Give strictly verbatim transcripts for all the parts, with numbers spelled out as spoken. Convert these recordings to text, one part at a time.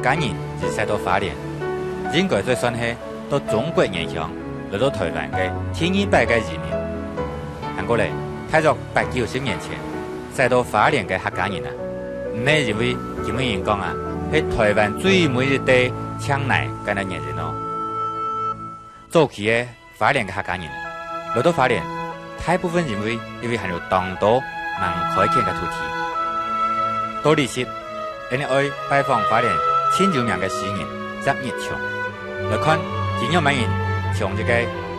家人移徙到花蓮，應該就算係到中國原鄉來到臺灣个第二擺个移民。還過咧，大約八九十年前，徙到花蓮个客家人啊，毋係因為今日人講啊，係臺灣最尾一代淨孻个原因哦。早期个花蓮个客家人，來到花蓮，大部分因為因為還有當多吂開墾个土地。到這時，𠊎等愛拜訪花蓮盡有名个詩人葉日松，來看佢仰般人從一個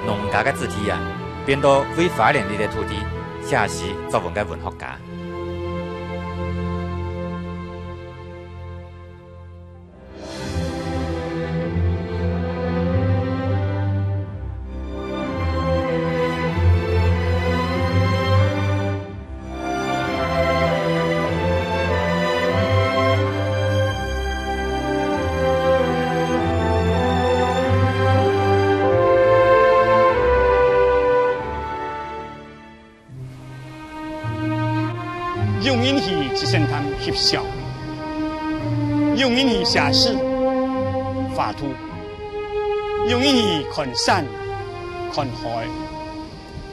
農家个子弟啊，變到為花蓮這塊土地寫詩作文个文學家。 有人去七星潭翕相，有人去寫詩、畫圖，有人去看山、看海、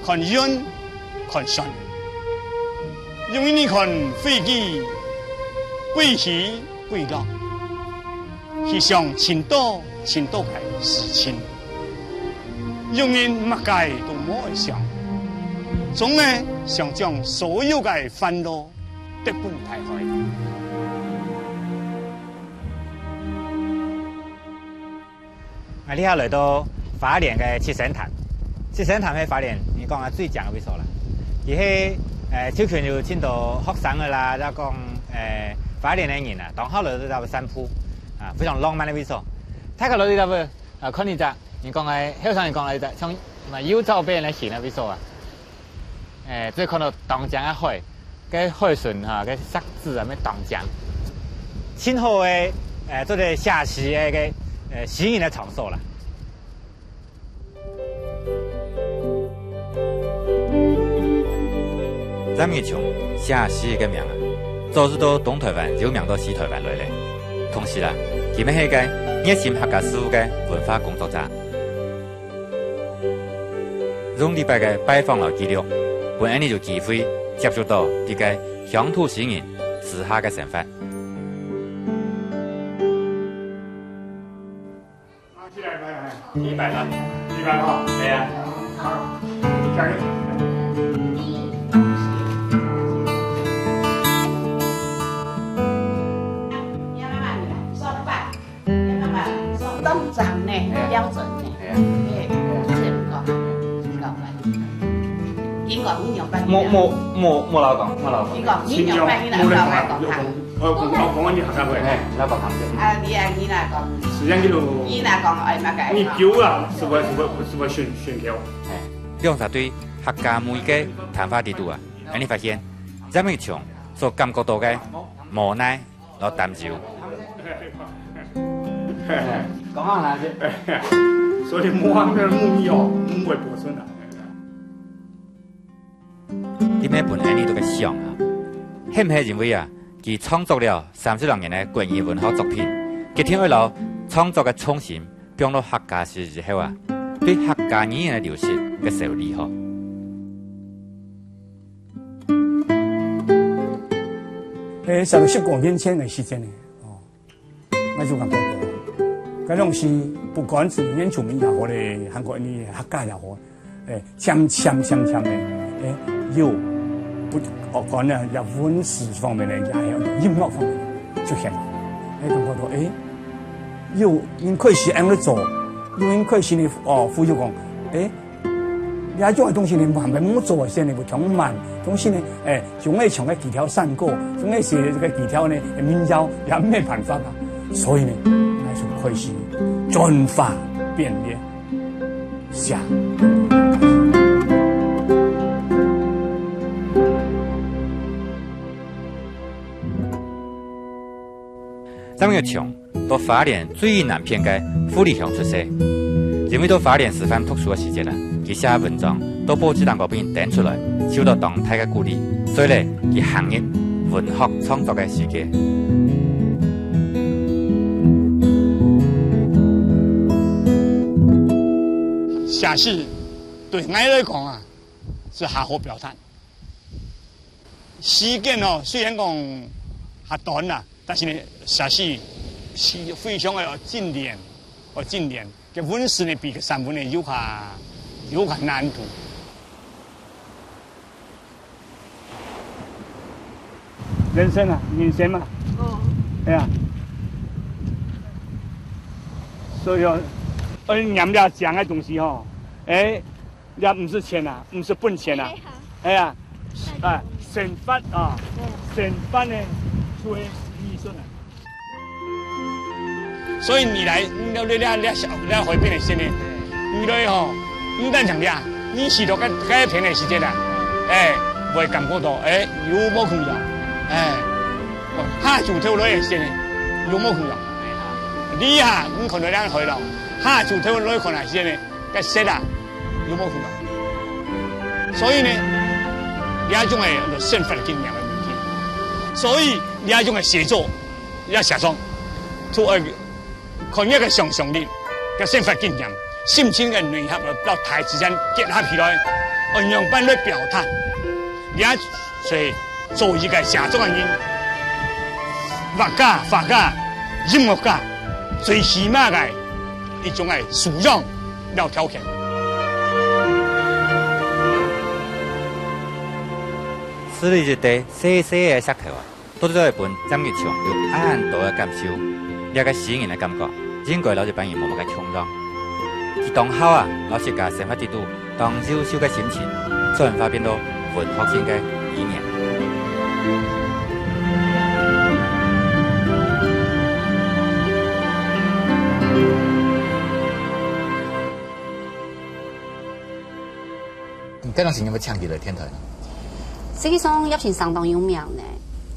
看雲、看船，有人去看飛機、飛起、 歸落，去想盡多盡多个事情。有人麼个都無愛想，總係想將所有个煩惱擲分大海。 𠊎這下來到花蓮个七星潭。七星潭係花蓮，你講啊，最靚个位所啦。佢係，呃，就近有盡多學生个啦，再講，呃，花蓮个人啊，當好來到這位散步，啊，非常浪漫个位所。大家來到這位，啊，看這隻，你講个，後生人講个這隻，像，嘛，有照片來行个位所啊。 欸，就看到當靚个海，該海脣哈，該石子啊，乜當靚。盡好个，欸，做得寫詩个，个，欸，詩人个場所啦。葉日松寫詩个名啊，早就到東臺灣，又名到西臺灣來咧。同時啦，佢乜係個熱心客家事務个文化工作者。 用這擺个拜訪摎記錄，分𠊎等有機會接觸到一個鄉土詩人私下个生活。拿起來擺啊，一百了。一百哈。對啊。好，加油。當讚呢，哎呀。標準呢。哎呀。哎，哎呀。這毋講，毋講啦。你講你有辦法。莫，莫，莫，莫老講，莫老講。你講你有辦法，你來搞來講看。哦，講，講，講你客家話。哎，老講客家話。啊，你啊，你來講。時間你就，你來講，哎，麼个？你丟啊，是不，是不，是不選，選票？哎。兩儕對客家母語个談話裡肚啊，𠊎等發現，葉日松所感覺到个無奈 摎擔憂。講下來去。所以無恁个母語哦，毋會保存啊。你乜分𠊎等都个想啊，係毋係因為啊，佢創作了三十零年个國語文學作品，決定愛摎創作个重心放到客家詩以後啊，對客家語言个流失个收理吼？ 誒，差不多十五年前个時間呢，哦，𠊎就感覺到，該種係不管係原住民也好咧，還過你客家也好，誒，漸漸漸漸个，誒，有不，哦，可能也文字方面个，也有音樂方面个出現，誒，感覺到，誒，有人開始恁樣做，有人開始呢，哦，呼籲講，誒， 這種个東西呢，還吂做个時呢，會忒慢。東西呢，誒，總係像个幾條山歌，總係寫這個幾條呢，民謠，也沒辦法啊。所以呢，那就開始轉化變咧，寫。 葉日松到花蓮最南片个富里鄉出世，因為到花蓮師範讀書个時節啊，佢寫文章到報紙頂高分人登出來，受到當大个鼓勵，所以咧，佢行入文學創作个世界。寫詩對𠊎來講啊，係較好表達。時間哦，雖然講較短啦，但是呢，寫詩係非常个要精煉，要精煉。該文字呢，比个散文呢，有較，有較難度。 人生啊，人生嘛。哦。哎呀。所以哦，愛念了這樣个東西吼，哎，這毋係錢啊，毋係本錢啊。哎呀。哎呀，啊，生活啊，嗯。生活呢，就會理順啊。 所以你來，你來，你來，你來，你來海邊个時節呢，你來吼，毋單淨這，你去到該，該片个時節啦，哎，會感覺到，哎，有無共樣，哎，下晝頭來个時節呢，有無共樣。你啊，你看到這海浪，下晝頭來看个時節呢，該色啊，有無共樣。所以呢，這種个生活經驗个問題，所以這種个寫作， 也寫作，就愛看你个想像力、个生活經驗、心情个內涵，愛到大自然結合起來，愛仰般來表達，也係做一個寫作个人，畫家、畫家、音樂家，最起碼个一種个素養摎條件。這係一垤細細个石頭啊， 到底做得分詹日松有恁多个感受，這個詩人个感覺，應該摎一般人無麼个共樣。佢當好啊，摎自家生活底肚當優秀个心情，轉化變到文學性个語言。 你該段時間有請佢來電台呢？實際上，葉先生當有名呢。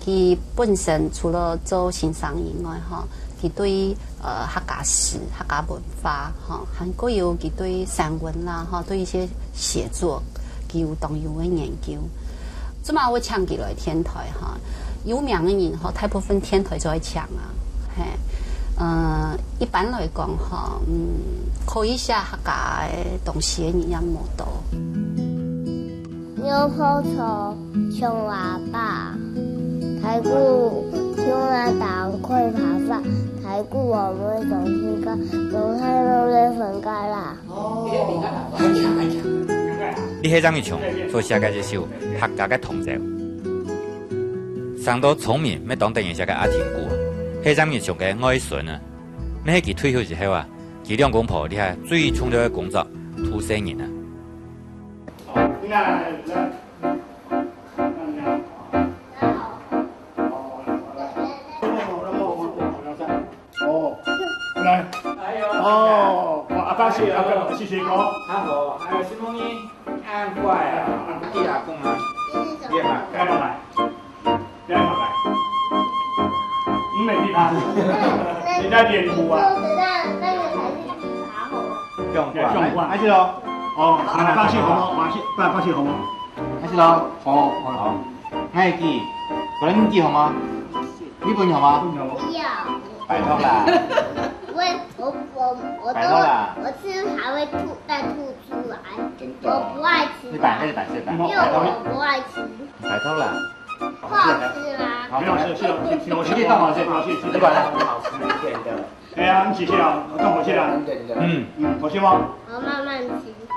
佢本身除了做先生以外，吼，佢對，呃，客家史、客家文化，吼，還過有佢對散文啦，吼，對一些寫作，佢有當有个研究。做麼會請佢來電台，吼， 有名个人吼，大部分電台就會請啊，嘿。呃，一般來講吼，嗯，可以寫客家个東西个人也無多。牛婆婆像阿爸，大鼓像阿當開扒飯，大鼓我們總是個，總太弄得分開啦。 這係詹日松所寫个一首客家个童謠。生到聰明乜當得人惜个阿廷牯啊，係詹日松个外孫啊，乜係佢退休以後啊，佢兩公婆這下最重要个工作，渡細人啊。 哦，來。哎喲，哦，阿爸是，阿爸是誰講？阿婆，哎喲，承蒙你，恁乖啊，阿弟阿公啊，你也蠻乖。你也蠻乖。你沒理他，人家臉糊啊。用慣，用慣。還是咯。哦，阿爸是好無？阿爸是，阿爸是好無？還是咯。好，好，好。哎，弟，可能你弟好嗎？ 你分享嗎？要。拜託啦。我，我，我，我都，拜託啦。我吃還會吐，再吐出來。真的哦。我不愛吃。你擺，那就擺，就擺。因為我不愛吃。拜託啦。不好吃嗎？好，沒有，是，是有，是有，是有，是有，是有，是有，是有。不管了。好吃一點的。哎呀，你謝謝啊，我更好吃啊。等等的。嗯。嗯，好吃嗎？我慢慢吃。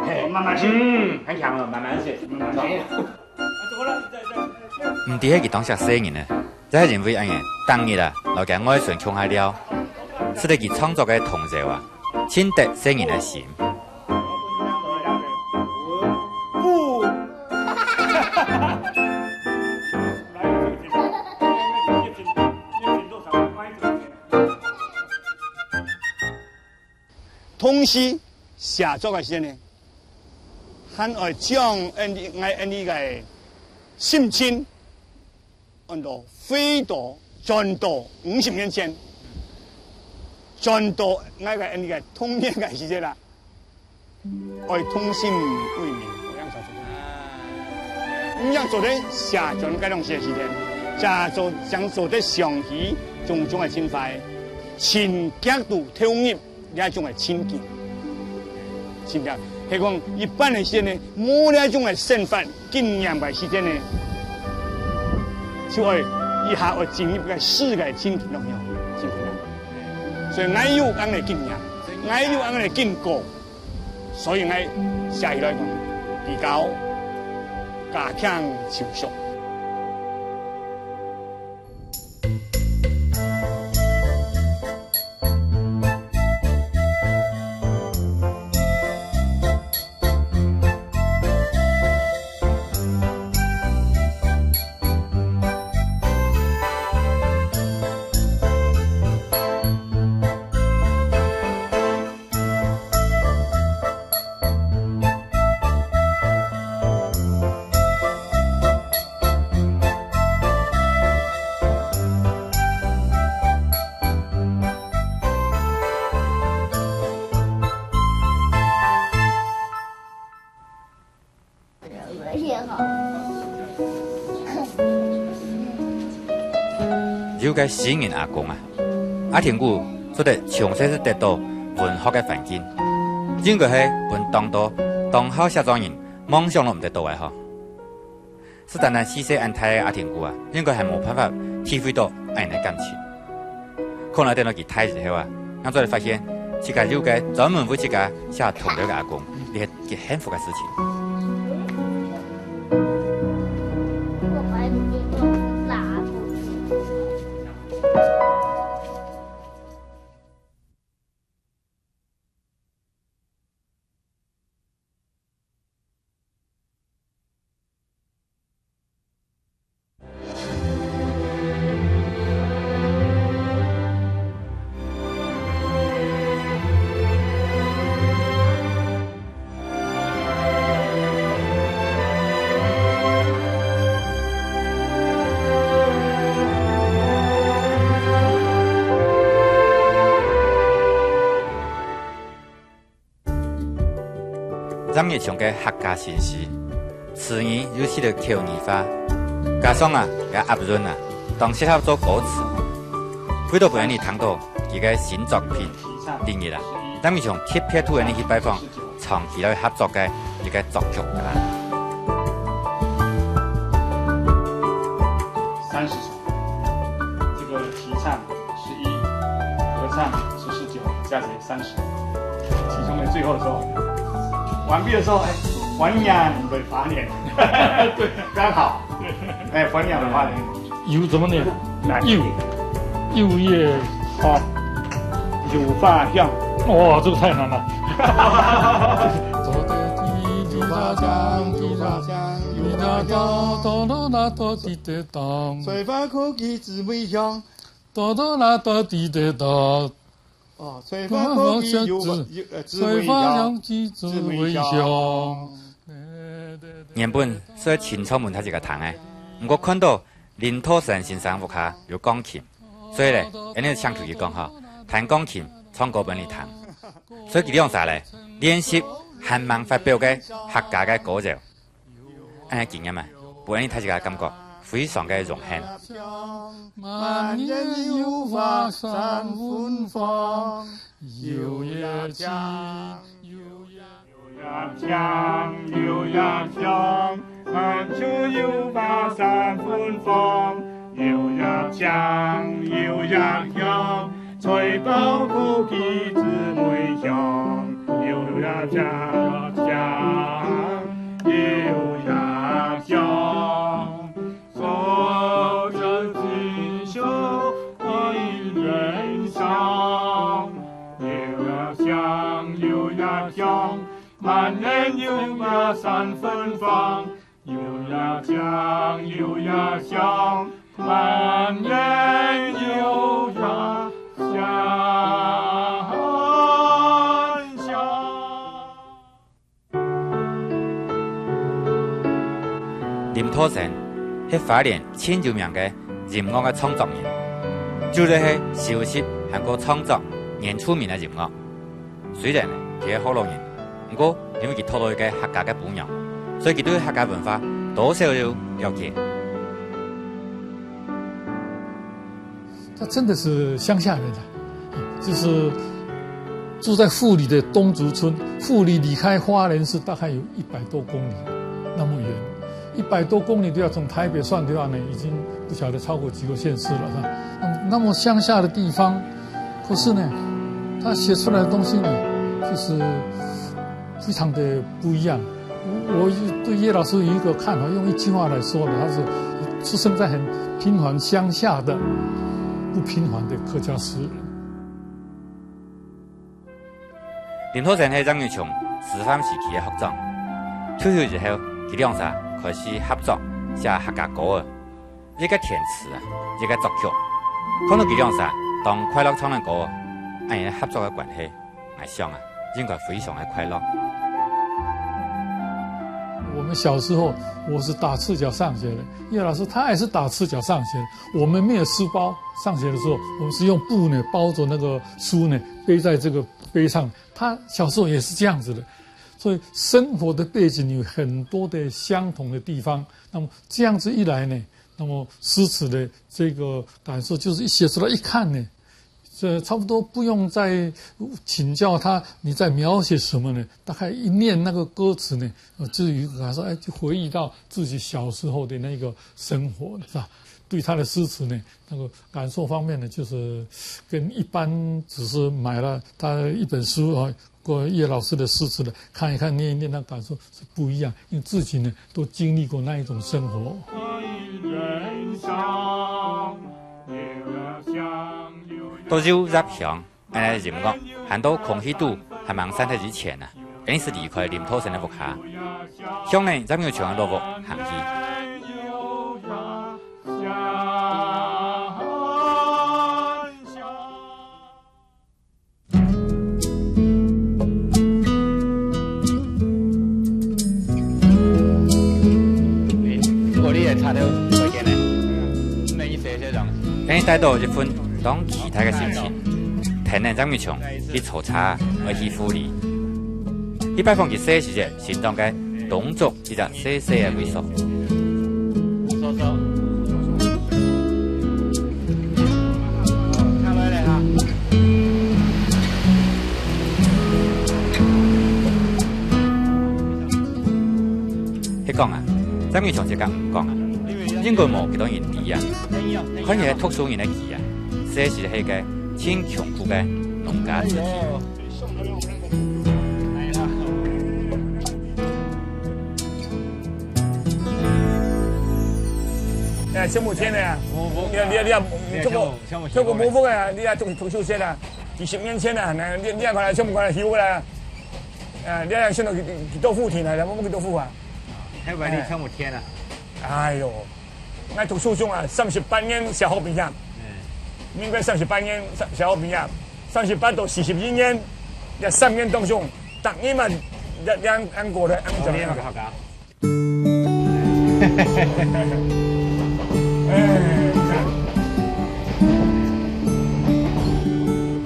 嘿，慢慢吃。嗯，很強哦，慢慢吃。慢慢吃。 毋知係佢當惜細人呢，也係因為恁樣，逐日啊，摎厥外孫共下尞，使得佢創作个童謠啊，盡得細人个心。同時，寫作个時節呢，還愛將𠊎，𠊎，𠊎个心情，按到回到，轉到五十年前，轉到𠊎个，𠊎个童年个時節啦。愛童心未泯，愛仰做得，愛仰做得寫轉該種寫時間，寫作正做得想起種種个情懷，盡極度投入 這種个情景。真正，係講一般个時間呢，無這種个生活經驗个時間呢，就愛一下愛進入个世界真緊張，真緊張。所以𠊎有恁樣个經驗，𠊎有恁樣个經過，所以𠊎寫起來講，比較加強就熟。 有个詩人阿公啊，阿廷牯做得從細就得到文學个環境，應該係分當多當好寫作人夢想都毋得到个吼。係單單歲數恁大个阿廷牯啊，應該還無辦法體會到恁樣个感情。 可能等到佢大以後啊，正做得發現，自家有个專門為自家寫童謠个阿公，這係極幸福个事情。葉玉祥个客家新詩，詞語又寫得口語化，加上啊，也押韻啊，當適合做歌詞。為著分你聽到佢个新作品，近日啊，葉玉祥特別渡你去拜訪長期來合作个一个作曲家。三十首，這個題唱十一，合唱十四九，加起來 三十，其中的最後的時候，完畢的時候，哎，還原對，還原，對，剛好，哎，還原對，還原。柚怎麼念？來。柚，柚葉花，柚花香。哇，這個太難了。柚花香，柚花香，柚花香。吹花可及姊妹香。哆哆啦哆滴哆哆。 哦，吹花香，姊妹香。原本係清唱分大家聽个，毋過看到林道生先生屋下有鋼琴，所以咧，𠊎就請求佢講吼，彈鋼琴唱歌分你聽。所以佢兩儕咧，練習還吂發表个客家个歌謠。 恁樣經驗啊，分𠊎大自家感覺非常个榮幸。林道生係花蓮盡有名个音樂个創作人，就係收集還過創作原住民个音樂。 雖然佢係學老人，毋過因為佢討著一個客家个餔娘，所以佢對客家文化多少有了解。他真的是鄉下人啊，就是住在富里的东竹村，富里离开花莲市大概有一百多公里，那么远，一百多公里都要从台北算的话呢，已经不晓得超过几个县市了，是吧？那么，那么乡下的地方，可是呢，他写出来的东西呢，就是非常的不一样。我，我对叶老师有一个看法，用一句话来说呢，他是出生在很平凡乡下的不平凡的客家诗人。 林土生係曾玉松師範時期个學長。退休以後，佢兩儕開始合作寫客家歌仔，一個填詞啊，一個作曲。看到佢兩儕當快樂唱等歌仔，恁樣合作个關係，𠊎想啊，應該非常个快樂。我们小时候，我是打赤脚上学的，叶老师他也是打赤脚上学。我们没有书包，上学的时候，我们是用布呢包着那个书呢，背在这个背上。他小时候也是这样子的，所以生活的背景有很多的相同的地方。那么这样子一来呢，那么诗词的这个感受，就是一写出来一看呢，这差不多不用再请教他你在描写什么呢，大概一念那个歌词呢，呃，就有一个感受，哎，就回忆到自己小时候的那个生活，是吧？对他的诗词呢，那个感受方面呢，就是跟一般只是买了他一本书啊，过叶老师的诗词的，看一看，念一念，那感受是不一样，因为自己呢，都经历过那一种生活。到有入鄉，恁樣音樂，還到空氣堵還吂散忒之前啊，𠊎等係離開林土生个屋下，向等曾玉松个老屋行去。 𠊎等帶到一份當期待个心情，跈等曾玉松去坐車，愛去富里，去拜訪佢細時節成長个東竹 一隻細細个位所。係講啊，曾玉松自家毋講啊，應該無幾多人知啊。看佢係讀書人个佢啊，細時係个盡窮苦个農家子弟。 哎，全部田个啊！你看，你看，你看，全部，全部，全部無屋个啊！你看，讀，讀書先啊，幾十年前啊，你，你看，全部看修个啦。啊，你看，現在幾，幾多戶田啊？我們幾多戶啊？後擺你全部田啊？哎喲， 𠊎讀書上啊，三十八年小學畢業，民國三十八年小，小學畢業，三十八到四十一年，這三年當中，逐年嘛，這，這恁，恁過來，恁樣。哎，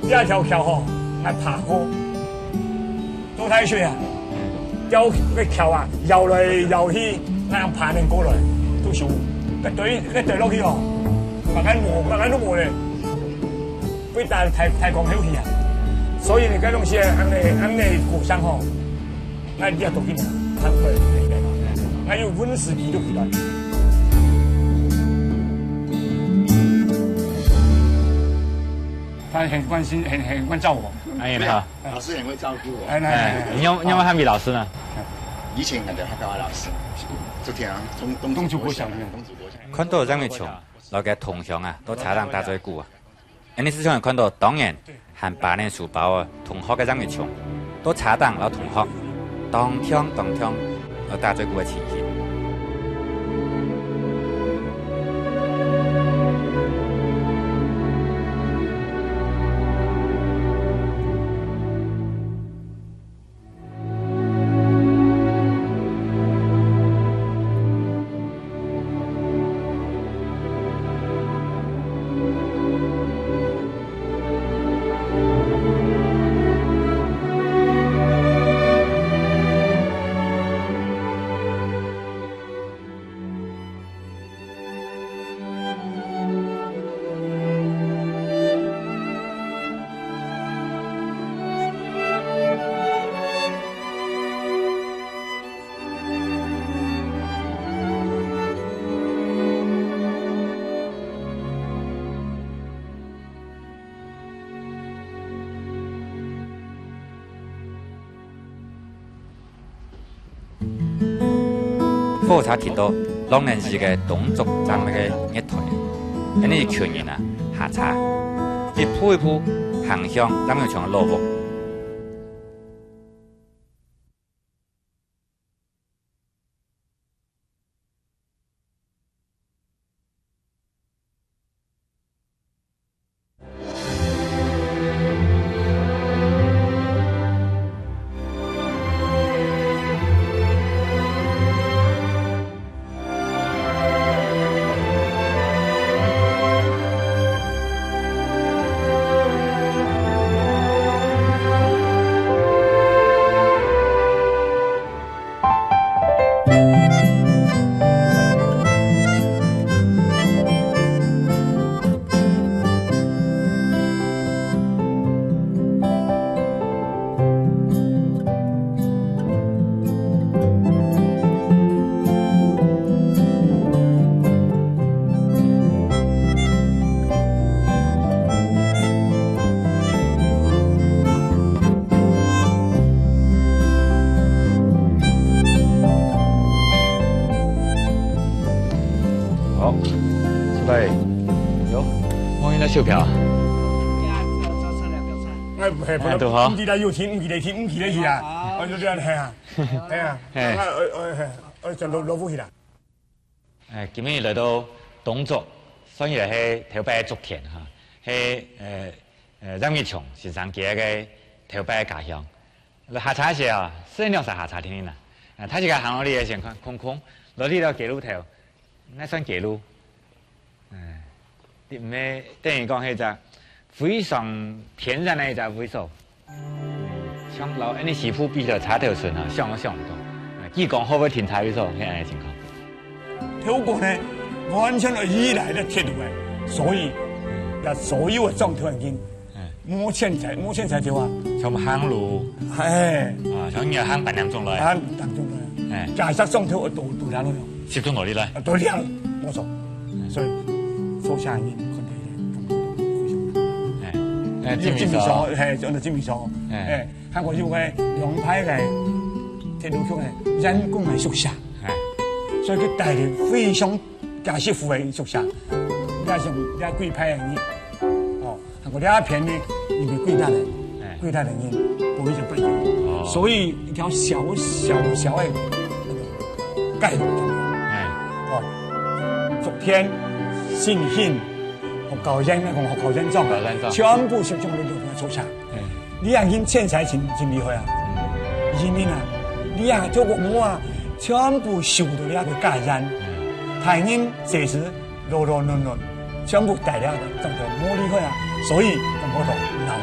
你看，這條橋吼，𠊎爬過。 做大水啊，吊該橋啊，搖來搖去，恁樣爬等過來，都修。該對，該對落去哦，白眼無，白眼都無咧，會打太，太空後去啊。所以呢，該東西恁樣，恁樣故障吼，𠊎這都緊啊，拍開，𠊎有本事佢都起來。他很關心，很，很關照我。哎呀， 老師很會照顧我。哎，來，來，哎，來。你有，你有喊佢老師呢？以前𠊎兜客家話老師，昨天啊，東，東竹國小，東竹國小。看到曾玉松，摎佢同鄉啊，到車頂打嘴鼓啊。𠊎等時常看到當年還揹等書包个同學个曾玉松，到車頂摎同學當暢當暢，摎打嘴鼓个情形。火車停到浪人寺个東竹站个月台，恁呢一群人啊，下車，一步一步行向南洋場个老屋。 好，出來。喲，望一下手錶啊。哎，嘿，哎，堵好。毋記得有停，毋記得停，毋記得去啊。好。哦，就這樣，嘿啊，嘿啊，嘿。哎，哎，哎，哎，就落，落去啦。 哎，今日來到東竹，算起來係頭擺个竹田哈，係，呃，呃，葉日松先生佢个頭擺个家鄉。下車時啊，四兩儕下車定定啦。啊，大自家行落去个時看，空空，落去到街路頭，該算街路。哎，你毋係等於講係一隻非常偏遠个一隻位所。 像摎恁呢西部比較差頭脣啊，想都想毋到。啊，幾公里會停車位所，係恁呢情況。頭過呢，完全係依賴這鐵路个，所以，這所有个庄頭已經，哎。無錢財，無錢財就啊。全部行路。哎。啊，像你要行半點鐘來。行半點鐘來。哎。假設庄頭堵，堵了咯。集中落去來。啊，堵了，無錯。哎。所以，坐下來，看到這個，非常大。哎，哎，你有金米所，金米所。嘿，就安到金米所。哎。哎。 還過有个兩排个鐵路局个員工个宿舍，哎。所以佢帶來非常加舒服个宿舍。你像這幾排个人，哦，還過這片呢，因為幾代人，哎。幾代人，無以前辦公，哦。所以一條小小小个那個街路，哎。哦，竹田、信興、學校園，那個學校園莊，學校園莊。全部集中在這個宿舍。 嗯。你看，佢錢財真，真厲害啊。嗯。因為啊，你看，透過無啊，全部收到這個家園。嗯。大人細子，老老嫩嫩，全部帶了，當作無厲害啊，所以講普通鬧熱。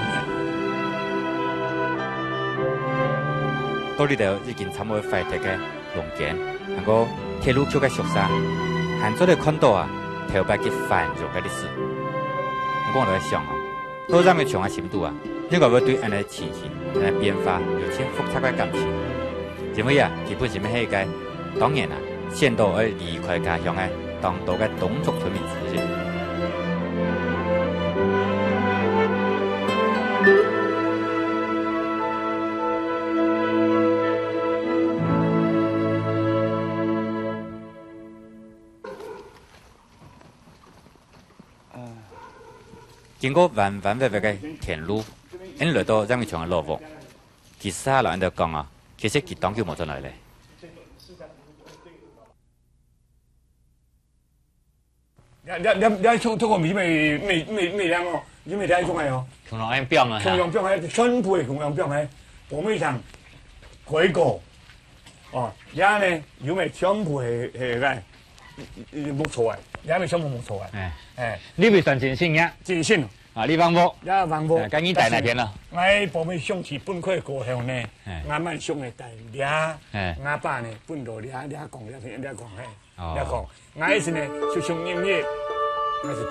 到這兜已經差毋多壞忒个 農田，還過鐵路局个宿舍，還做得看到啊，頭擺佢繁榮个歷史。毋過𠊎來想哦，到葉日松个心肚啊，應該會對恁呢情形、恁呢變化有盡複雜个感情。因為啊，佢本身乜係一個，當然啊，選到愛離開家鄉个當多个東族村民之一。 經過彎彎彎彎个田路，𠊎來到葉日松个老屋。佢私下摎𠊎兜講啊，其實佢當久無轉來咧。 這，這，這，這，這，這，這，這，這，這，共樣放个哦，共樣放个，全部个共樣放个，無乜像水果。哦，這呢，有个全部係，係个，木材个，這个全部木材个。哎。哎。你會算真新呀？真新。啊，你放屋？這放屋。哎，該你帶哪片咯？但是𠊎無乜想起分開過後呢，哎。𠊎蠻想个帶這，哎。𠊎爸呢，分到這，這講，這片，這講，嘿。 哦。你講，𠊎以前呢，就唱音樂，𠊎係對个，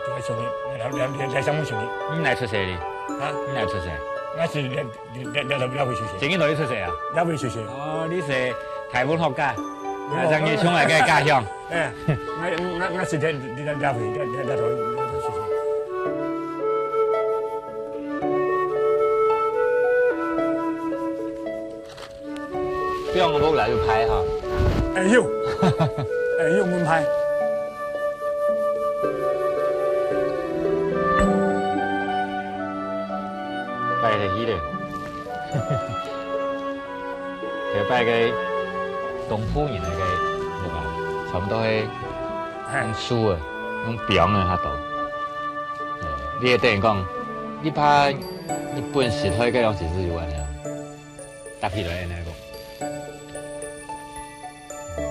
就愛唱音，來，來，來，來，上門唱音。你哪出世哩？啊？你哪出世？𠊎係這，這，這，這，這位出世。正經哪位出世啊？這位出世。哦，你係大武學家，啊，正經從來个家鄉。哎，𠊎，𠊎，𠊎係這，這，這位，這，這，這頭，這頭出世。 放屋來就歹哈。哎，有，哎，有門派。拜忒去咧。頭擺个東部人个屋啊，差不多係用樹个，用枋个較多。哎，你會等於講，你怕日本時代个樣式係有恁樣，搭起來恁樣个。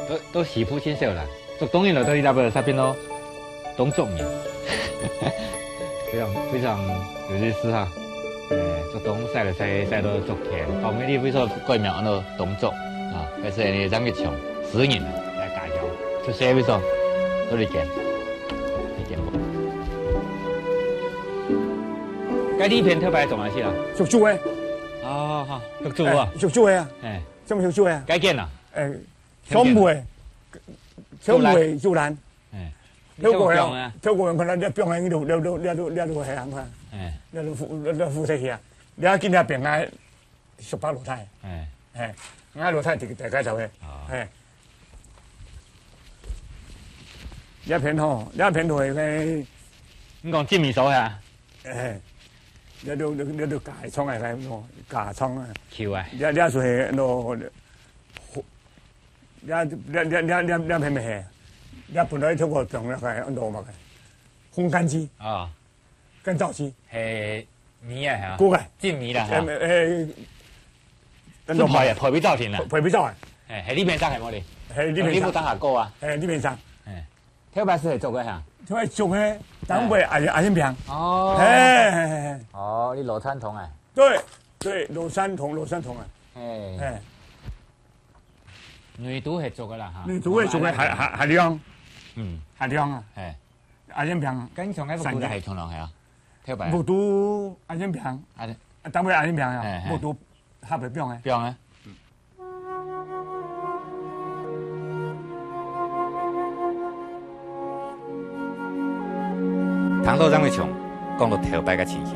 都，都西部盡少啦。竹東人來到這搭就變到東竹人。非常，非常有意思哈。呃，竹東徙來徙去，徙到竹田，後尾你為啥改名安到東竹啊？該係因為張吉祥，詩人啊，來家鄉，出世為啥，都在這間，在這間。該這片頭擺種麼个啊？畜豬个。哦，好，畜豬啊。哎，畜豬个啊。哎。什麼畜豬个啊？該間啊？哎， 全部个，全部个竹籃。哎，透過啊，你做過啊？透過可能你放个，你就，你就，你就，你就係啊，哎，你就負，你就負責去啊。你要緊來變啊，十八羅太，哎，哎，俺羅太就大概就係，哦，哎，這片吼，這片就係該，你講浸米所啊？哎，你就，你就，你就加倉啊，該喏，加倉啊，球啊，這，這就係喏， 這，這，這，這，這，這片咩係？這本來透過種那個安到麼个？烘乾機，啊，乾燥機，係米啊，哈，古个，浸米啦，哈，誒，誒，係培啊，培育造型啦，培育造啊，誒，係裡面上係無哩？係裡面上，裡面上下高啊，係裡面上，誒，頭擺係做个哈，頭擺做个，當過阿阿英平，哦，係係係係，哦，你老傳統啊，對對，老傳統老傳統啊，係，係。 內肚係竹个啦，哈。內肚係竹个，還，還，還涼。嗯。還涼啊。係。阿英平。跟上个屋肚係長廊係啊？頭擺。屋肚阿英平。啊，對。啊，單位阿英平啊，係，係。屋肚下背放个。放个。 聽到張偉強講到頭擺个情形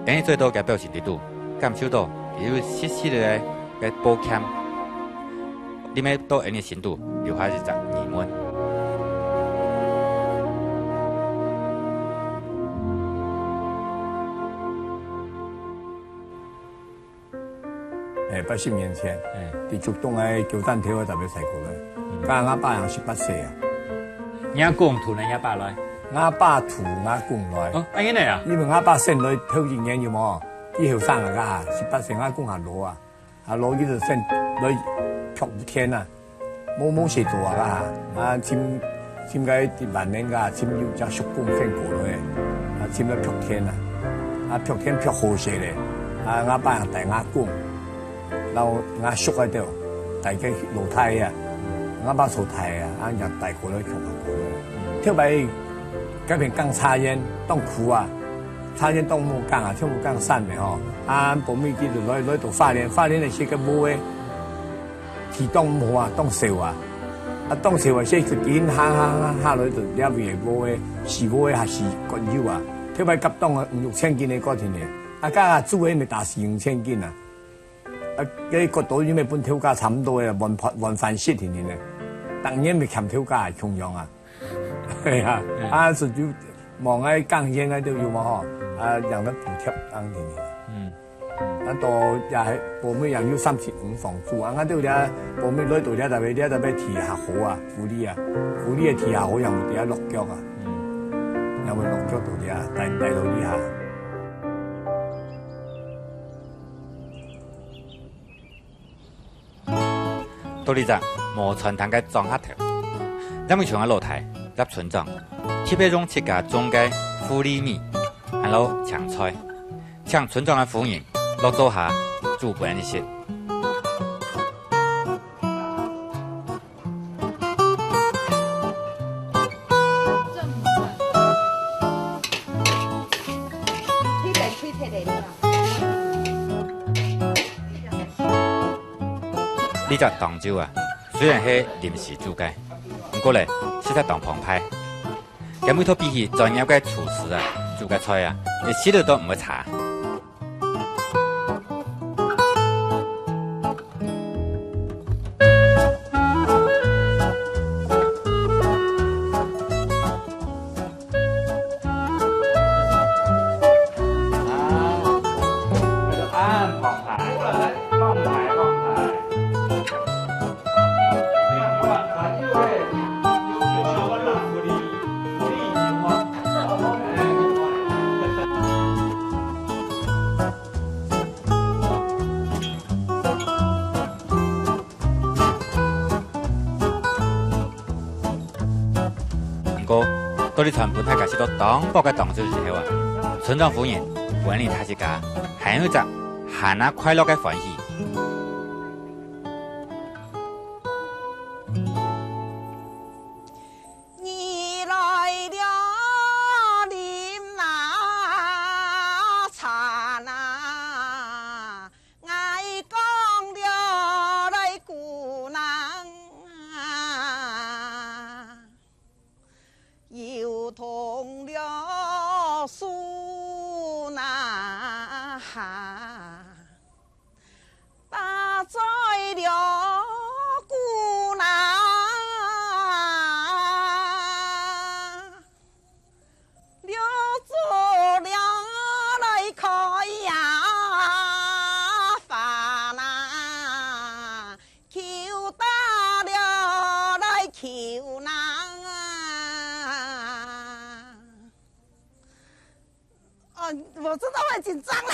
，𠊎等做到个表情裡肚，感受到佢有細細个个抱歉，裡面到𠊎等心肚留下一隻疑問。 誒，八十年前，誒。佇竹東个九站頭个特別採購來，嗯。該𠊎爸正十八歲啊。若公渡來，若爸來？𠊎爸渡𠊎公來。哦，恁樣个啊？因為𠊎爸先來頭一年有無？佢後生啊，該下十八歲，𠊎公較老啊，較老佢就先來跍田啊。 無，無事做啊，啊，尋，尋个地方面个，尋有隻叔公先過來，啊，尋來跍田啊，啊，跍田跍好勢咧，啊，𠊎爸帶𠊎公，摎𠊎叔个兜，帶个老弟啊，𠊎爸做弟啊，啊，正帶過來跍啊過來。頭擺該片耕茶園當苦啊，茶園當無耕啊，全部耕田个吼。啊，婆姆佢就來，來到花蓮，花蓮个時个無个， 地當毋好啊，當少啊。啊，當少啊，所以就緊下下下下來就這位个禾个，死禾个還係割油啊。頭擺割當啊，五六千斤个割停个。啊，該下豬个乜打四五千斤啊。啊，該割到因為分頭家差毋多个，換，換番食停停个。逐年乜欠頭家共樣啊。係啊，嗯。啊，所以就望个耕田个都有嘛吼，啊，讓佢補貼耕田个。嗯。 啊，到也係，婆姆也有三十五房租，啊，𠊎兜這婆姆來到這搭位，這搭位地下好啊，福利啊，福利个地下好，也會在這落腳啊，嗯。也會落腳到這，帶，帶到這下。到這隻無傳統个莊下頭，也有像个老弟，葉村長，特別用自家種个福利米，還有青菜。 請村長个夫人落灶下煮分𠊎等食。這隻當晝啊，雖然係臨時煮个，毋過咧，食忒當澎湃。 佢為著比起專業个廚師啊，煮个菜啊，一息仔都毋會差。歌，到底傳分大家食到當飽个當晝之後啊，村長夫人分你大自家，還有一隻還啊快樂个歡喜。你來了，啉哪茶哪， 𠊎講了來姑娘啊，又痛了手哪，打嘴了姑娘。 了做了來開呀花啦，求打了來求人啊。哦，我真的會緊張嘞，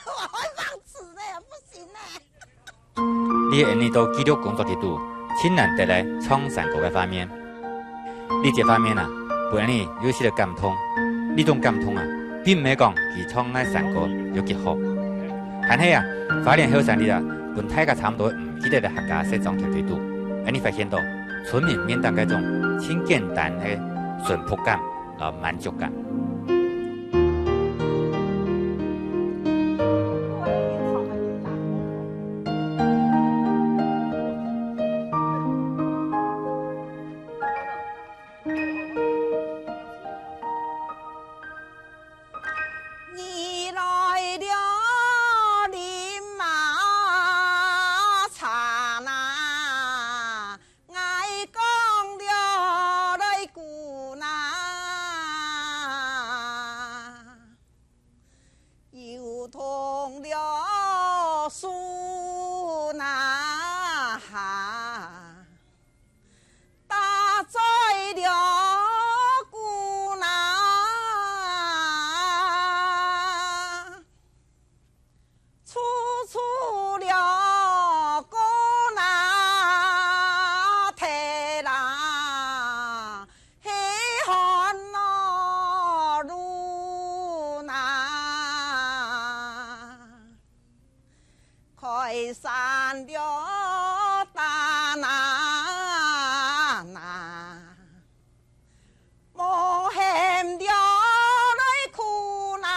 我會忘詞嘞，不行嘞。 你恁呢到紀錄工作地肚，盡難得个唱山歌个畫面。這隻畫面啊，分你有一息个感動。這種感動啊，並毋係講佢唱个山歌有幾好，還係啊，花蓮後山裡啊，分大家差毋多毋記得个客家細庄頭地肚，恁呢發現到村民面頂該種盡簡單个淳樸感。 摎滿足感。你來了，啉啊茶哪， 𠊎講了來姑娘，又痛了手哪，打嘴了姑娘。 處處了過那忒啦，係寒咯路那，開山了打那那。 無喊了來苦難。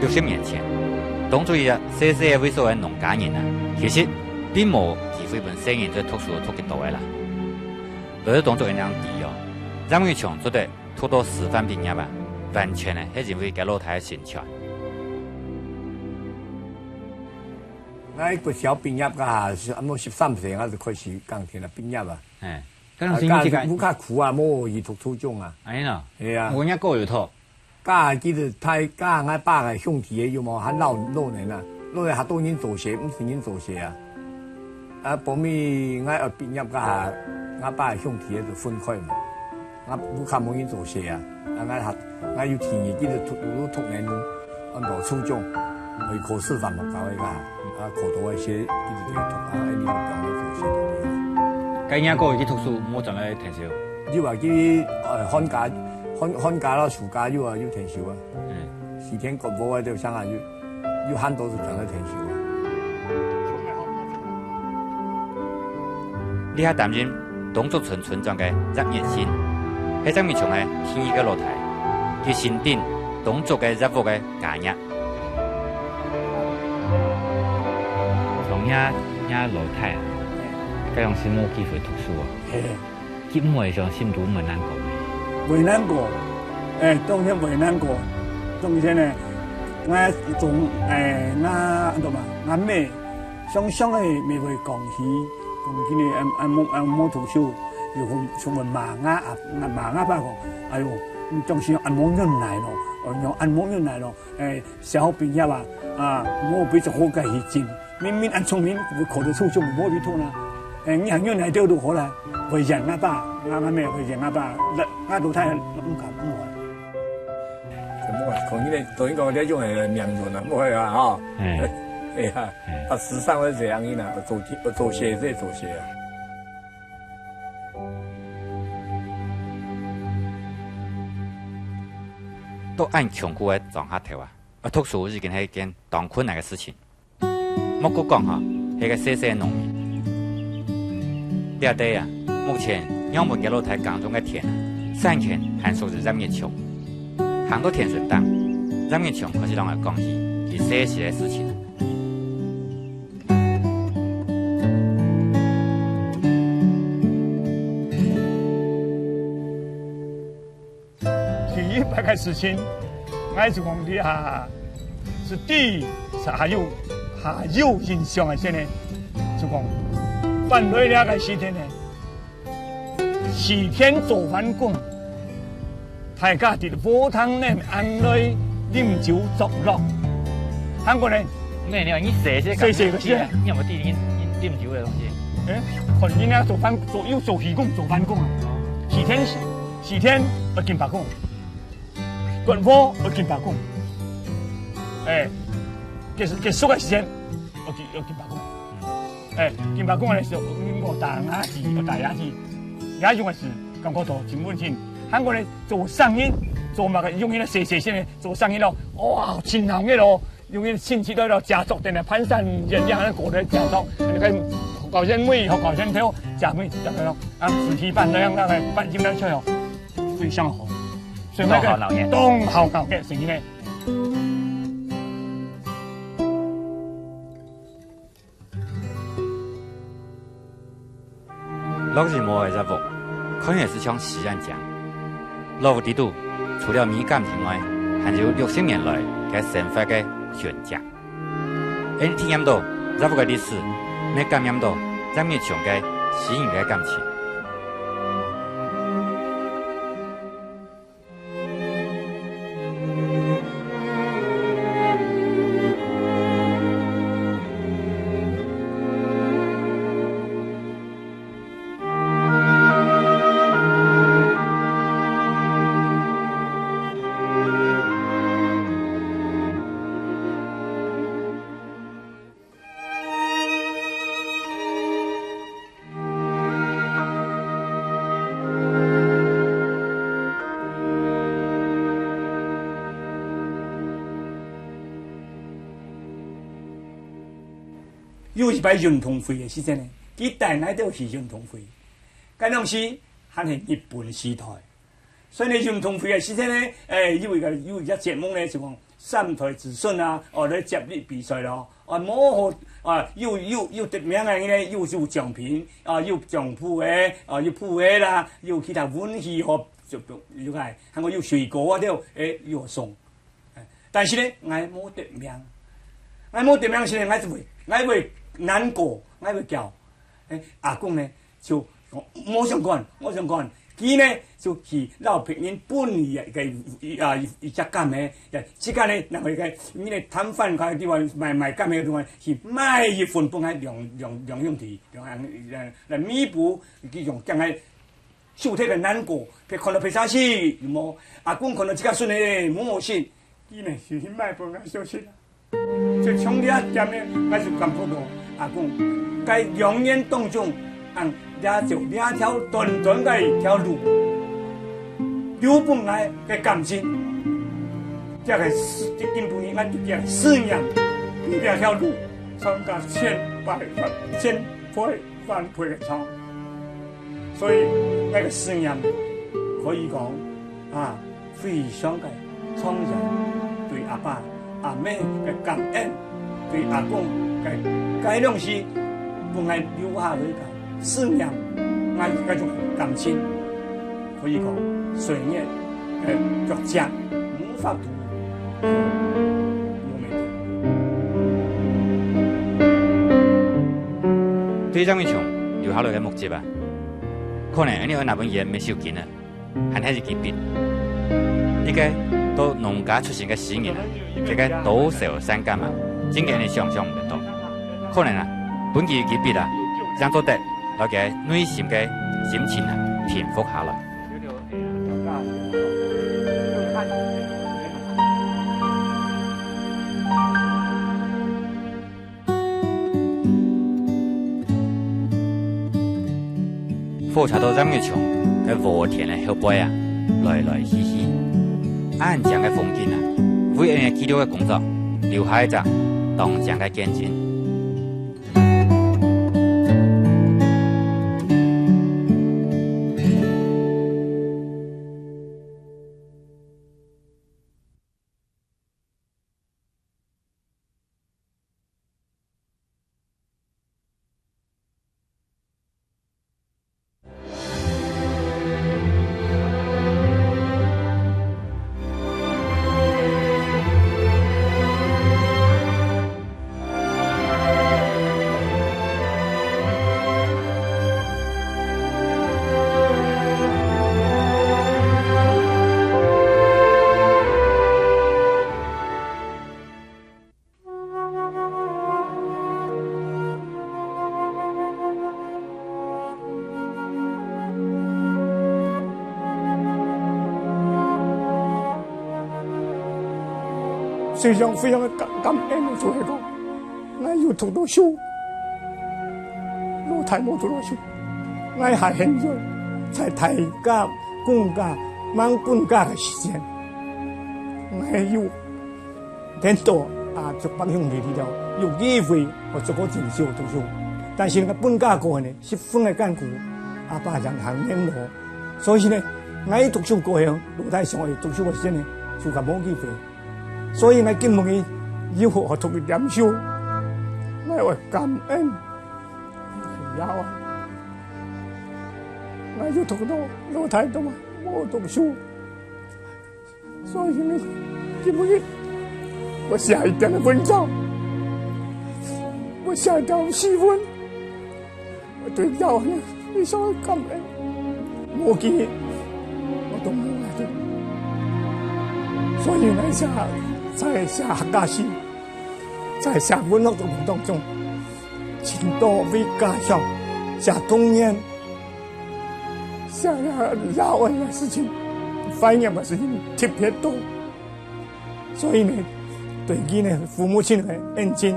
六十年前，當初一隻細細个位所个農家人啊，其實並無機會分細人仔讀書讀幾多个啦。毋過當初个人知哦，葉玉松做得讀到師範畢業啊，完全个係因為該老弟个成全。𠊎國小畢業該下，係差毋多十三歲，𠊎就開始耕田啊，畢業啊。哎，該當時你自家，啊，該下屋下苦啊，無去讀初中啊。哎喲，係啊。𠊎若哥有讀。 該記得大，該𠊎爸个兄弟个有無？還老，老人啊，老人較多人做事，毋使人做事啊。啊，後尾𠊎愛畢業該下，𠊎爸个兄弟个就分開嘛。𠊎屋下無人做事啊，啊，𠊎還，𠊎有第二記得讀，讀，讀書，安到初中，去考師範學校个該下，啊，考到个時，記得就讀，啊，一直就放在做事。該若哥去讀書，無轉來𢯭手？有啊，去，呃，寒假，寒，寒假咯，暑假有啊，有𢯭手啊。 嗯。四天過無个就想啊，又，又喊到就轉來𢯭手啊。這下擔任東族村村長个葉延信，係葉玉松个第二个老弟，佢承頂東族个業務个家業。像若，若老弟啊，該樣係無機會讀書啊。嘿。 佢毋會想心肚毋難過咩？會難過，哎，當然會難過。當然呢， 𠊎總，欸，𠊎，安到嘛，𠊎姆，常常个乜會講起，講今日，嗯，嗯，無，嗯，無讀書，又分，就分罵𠊎阿，罵𠊎爸講，哎喲，你總是恁無忍耐咯，哦，恁無忍耐咯，欸，小學畢業啊，啊，無比較好个去進，明明恁聰明，會考得出，就無比通啦。欸，你還忍耐到如何啦？會怨𠊎爸，𠊎，𠊎姆會怨𠊎爸，𠊎，𠊎都太毋敢，毋會。 全部啊，可能呢，等於講這種人命運啊，毋會啊，吼。哎。哎呀，哎。啊，時常會這樣呢，做，做事，這做事啊。到恁窮苦个庄下頭啊，啊，讀書已經係一件當困難个事情。 莫過講吼，係個細細農民。這地啊，目前仰文个老弟耕種个田啊，產權還屬於葉日松。行到田脣頂，葉日松開始同𠊎講起佢細時个事情。 第一擺个事情，𠊎就講這下係第一，係還有，還有印象个，先呢，就講，搬來這个時間呢，四天做番工，大家在禾埕內恁來啉酒作樂。還過呢，你，你，你細細个，細細个時間，你有無第一飲酒个東西？欸，看人家做番，做，有做義工做番工啊，四天 四天愛緊罷工，割禾愛緊罷工，欸，結，結束个時間愛緊，愛緊罷工。欸，緊罷工个時候，愛打牙祭，愛打牙祭，這種个事，感覺到真溫馨。還過呢，做生意，做麼个，用該細細先个做生意咯，哇，真鬧熱咯。 因為親戚都到家族，等下盤山人家還過來家族，那個學校先尾，學校先頭，家尾就等下咯，啊，四十班那樣，那個半斤半兩哦，非常好。所以那個當好鬧熱。當好鬧熱，所以呢， 落雨毛个屋，看起來係像西岸井。老屋底肚，除了米稈以外，還有六十年來个生活个痕跡。𠊎體驗到這屋个歷史，乜感染到葉日松个詩人个感情。 有一擺運動會个時節呢，佢帶𠊎兜去運動會。該當時還係日本時代，所以呢，運動會个時節呢，欸，有一個，有一隻節目呢，就講三代子孫啊，哦，來接力比賽咯。 啊，無好，啊，有，有，有得名个呢，有，有獎品，啊，有獎牌个，啊，有牌个啦，有其他文具吼，就，就，就，還有水果啊，對，欸，有送。欸，但是呢，𠊎無得名。𠊎無得名時呢，𠊎就會，𠊎會難過，𠊎會噭。欸，阿公呢， 就講，無相干，無相干。佢呢，就去摎別人分佢个，啊，一隻柑仔，自家呢，拿去个，你个攤販个地方賣，賣柑仔个地方，去買一份分𠊎兩，兩，兩兄弟，兩，來，來彌補佢用這樣个受忒个難過，別看到別儕食，無，阿公看到自家孫仔無好食，佢呢，就去買分𠊎小食啊。 就從這點呢，𠊎就感覺到，阿公，該兩年當中，恁這條，這條短短个一條路，留分𠊎个感情，這个思，今晡日𠊎就這个思念，比這條路長達千百萬、千倍、萬倍个長。所以，該个思念可以講，啊， 非常个莊嚴，對阿爸阿姆个感恩，對阿公个，个東西，分𠊎留下來个思念，𠊎該種感情，可以講歲月个足跡，無法度。對張永松留下來个目汁啊，可能恁樣愛拿分佢个滅手巾啊，還係一支筆。一個到農家出身个詩人啊，佢个多愁善感啊，真个你想像毋得到。可能啊，分佢一支筆啊，正做得摎佢內心个心情啊平復下來。 火車到詹玉松个禾田个後背啊，來來去去，恁靚个風景啊，為𠊎个記錄个工作留下一隻當靚个見證。 非常非常个感，感恩，就係講，𠊎有讀到書，老弟無讀到書，𠊎還現在在大家公家，吂分家个時間，𠊎有 顛倒啊，就北鄉里裡頭有機會，𠊎做過進修讀書。但是𠊎分家過後呢，十分个艱苦，阿爸人還年老，所以呢，𠊎讀書過後，老弟想愛讀書个時間呢，就較無機會。所以𠊎今晡日有學讀一點書，𠊎愛感恩，也愛，𠊎有讀到老弟都無讀書。 所以呢，今晡日𠊎寫一點个文章，𠊎寫一條詩文，𠊎對老弟非常个感恩，無佢，𠊎都無𠊎个。所以呢，寫，在寫客家詩，在寫文學作品當中，盡多為家鄉寫童年， 寫老人个事情，懷念个事情特別多。所以呢，對佢呢，父母親个恩情，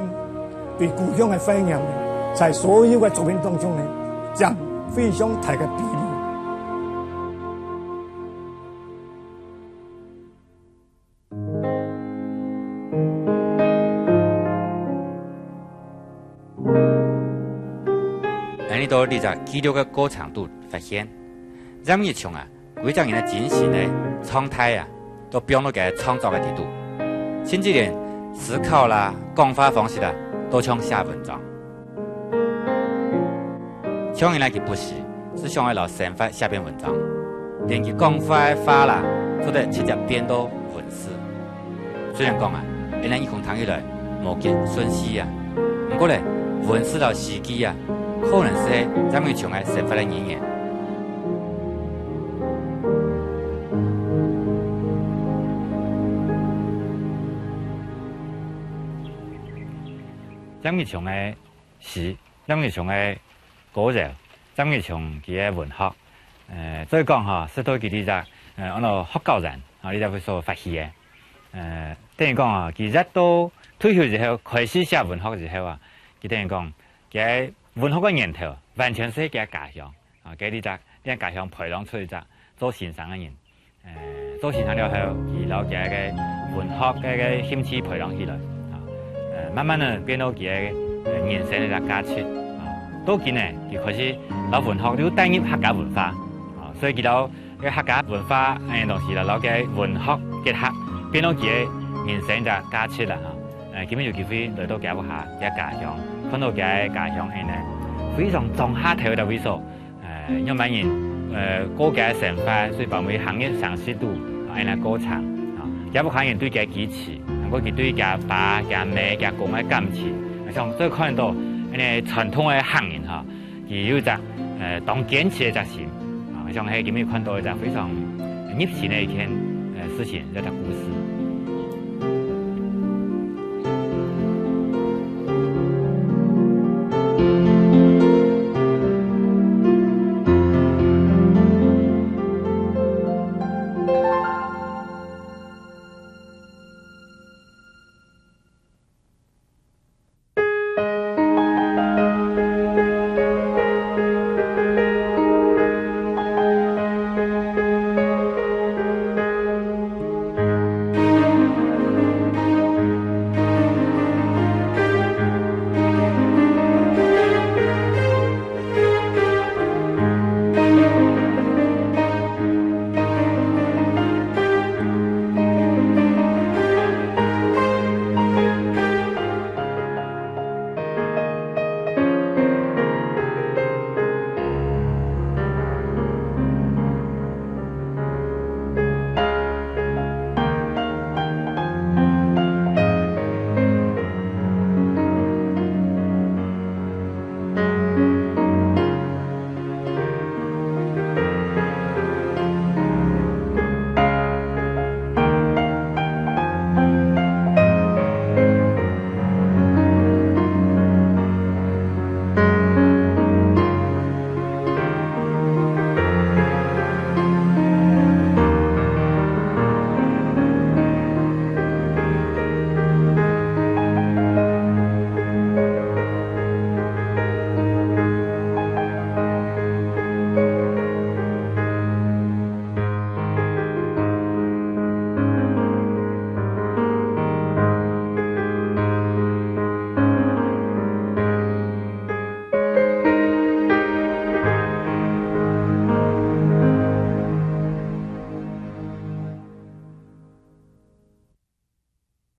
對故鄉个懷念呢，在所有个作品當中呢，佔非常大个比例。 𠊎兜在這隻記錄个過程肚發現，詹玉松啊，歸隻人个精神个狀態啊，都放到佢个創作个底肚，甚至連思考啦、講話方式啊，都像寫文章。 像𠊎等佢不時就想愛摎生活寫篇文章，連佢講話个話啦，做得直接變到文字。雖然講啊，𠊎等耳空聽起來無幾順序啊，毋過咧，文字摎詩句啊，可能係詹玉松个生活个語言。 詹玉松个詩，詹玉松个歌謠，詹玉松佢个文學，呃，所以講吼，受到佢這隻，呃，安到學校人，吼，這隻會所發起个。呃，等於講吼，佢一直到退休之後，開始寫文學之後啊，佢等於講，佢个文學个源頭，完全係佢个家鄉，啊，佢這隻，這家鄉培養出一隻做先生个人。 呃，做先生了後，佢摎佢个文學个，个興趣培養起來，啊，呃，慢慢个變到佢个，呃，人生个價值，啊，到今呢，佢開始摎文學又帶入客家文化，啊，所以佢摎个客家文化，呃，東西啦，摎个文學結合，變到佢个人生个價值啦，哈。呃，今日有機會來到佢屋下，佢个家鄉，看到佢个家鄉，呃，非常莊下頭个位所， 呃，仰般人，呃，過佢个生活，所以包括行業上市度，啊，恁樣過程，啊，佢屋下人對佢个支持，還過佢對佢爸、佢姆、佢公个感情，像做看到，因為傳統个客人哈，佢有一隻，呃，當堅持个決心，啊，像係今日看到一隻非常入心个一件，呃，事情，一隻故事。